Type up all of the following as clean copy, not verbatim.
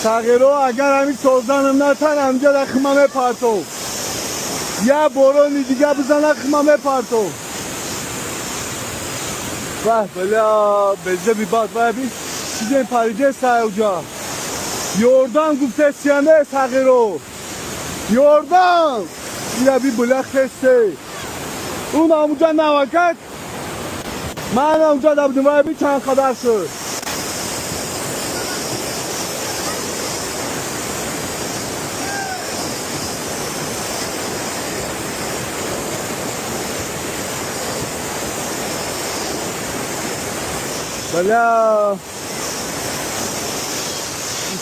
Сағиро агар ҳамин созанам натан ҳамҷа да хима мепартов. Я борони дига бизана хима мепартов. Вах, бля, безеби бад, вай би чизем париде саюҷа. Ёрдам гуфтесияне сағиро. Ёрдам! Ира би бля хесте. Ун ҳамуҷа навакак. Ман ҳамуҷа дабудим, вай би чанд қадар шуд. Бля,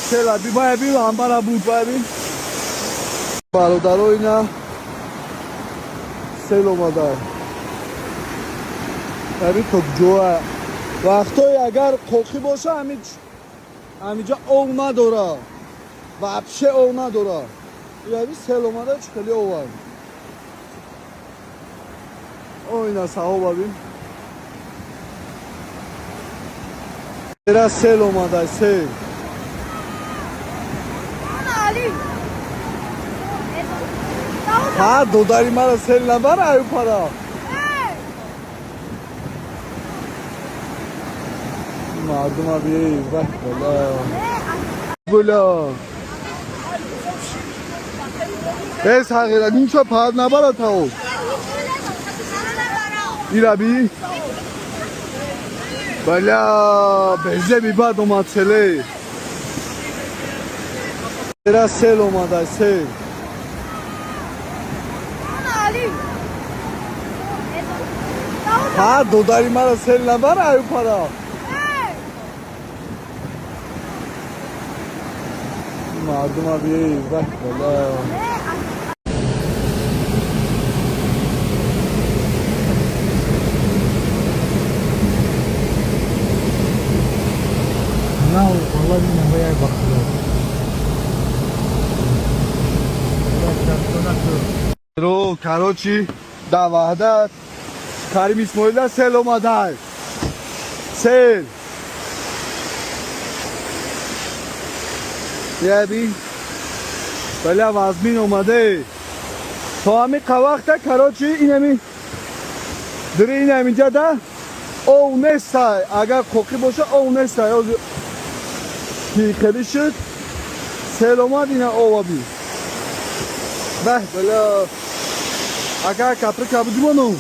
села би вай би ҳамбара буд вай би. Бародаро ина сел омада. Аби то ҷоа. Вақтое агар қоқӣ боша ҳамиҷа ов надора. Вообще ов надора. Яби сел омада чӣ хеле овард. О ина саҳоба бин. Ера сел омада, сел. Ҳа, додари мара сел набара аю пара. Мардума би, вах бала. Була. Э сағира, нинча пад набара тао. Ира би. Бля, безеби бад омад селе. Ера сел омада, сел. Ҳа, додари мара сел набара аю пара. Мардума би, вах бала. На, валла бинам як вақт. Ро, короче, да Ваҳдат Карим Исмоила сел омадай. Сел. Яби. Бля, вазмин омаде. То ҳами қавақта, короче, инами дири инаминҷа да ов нестай. Агар қоқӣ боша ов нестай. Ҳозир хеле шуд. Сел омад ина ова би. Бах, бля. Ака каприка будимону.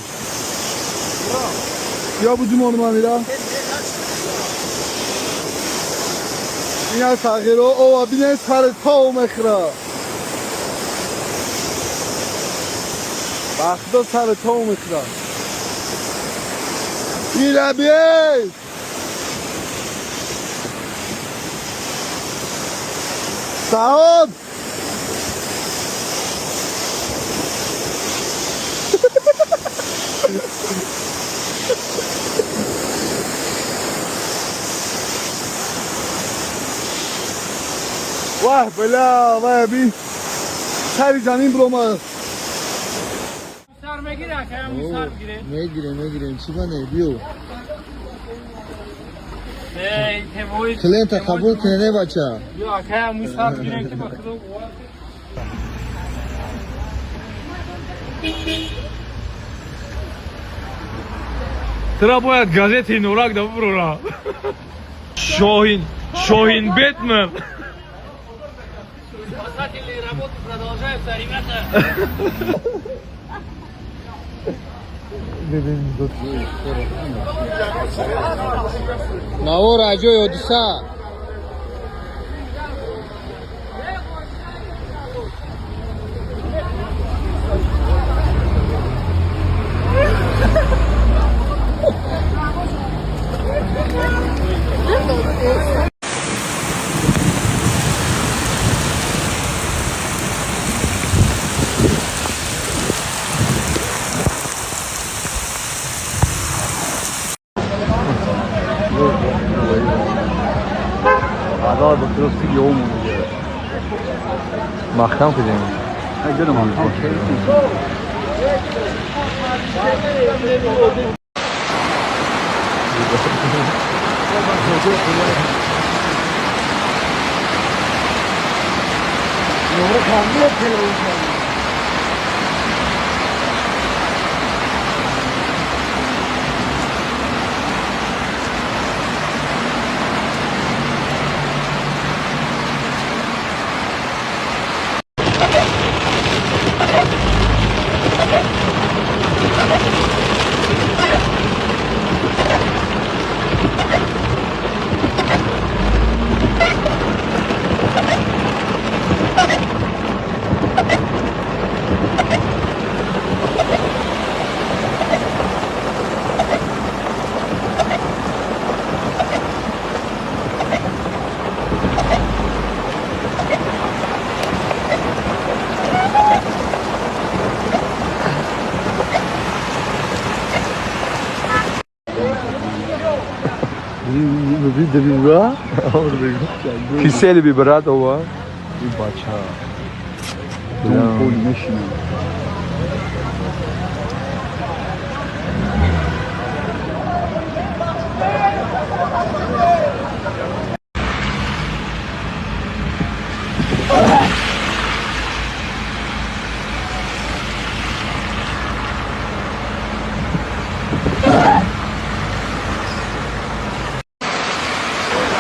Я будимону мамира. Ина сағиро ова бине сари тов мехӯра. Вақто сари тов мехӯра. Ира бией! Саод! Вах, бля, вай би сари замин биромад. Сар мегире, акаям сар бигире. Мегирем, мегирем. Чӣ бане? Биё. Эй, тевои. Клиента қабул кунед, не бача. Биё, акаям сар бигире ки ба худо бовар. Тура бояд газети Нурак да бубурора. Шоҳин, Шоҳин Бэтмен. Спасательные работы продолжаются, ребята. Навор аҷои ҳодиса. Маҳкам кунем. Маҳкам. Кисели би брат ова. Бача. Дум пол мешина.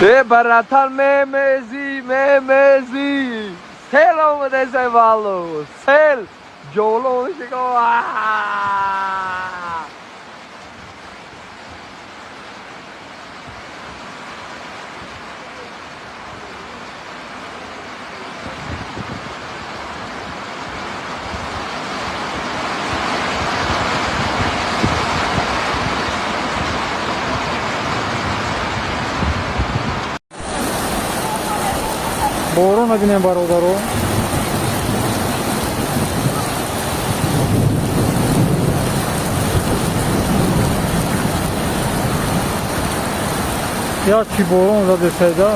Э, братан, мемези, мемези. Сел омадесай валу. Сел. Ҷоло шико. Борона бинем, бародаро. Як чи борон задесайда.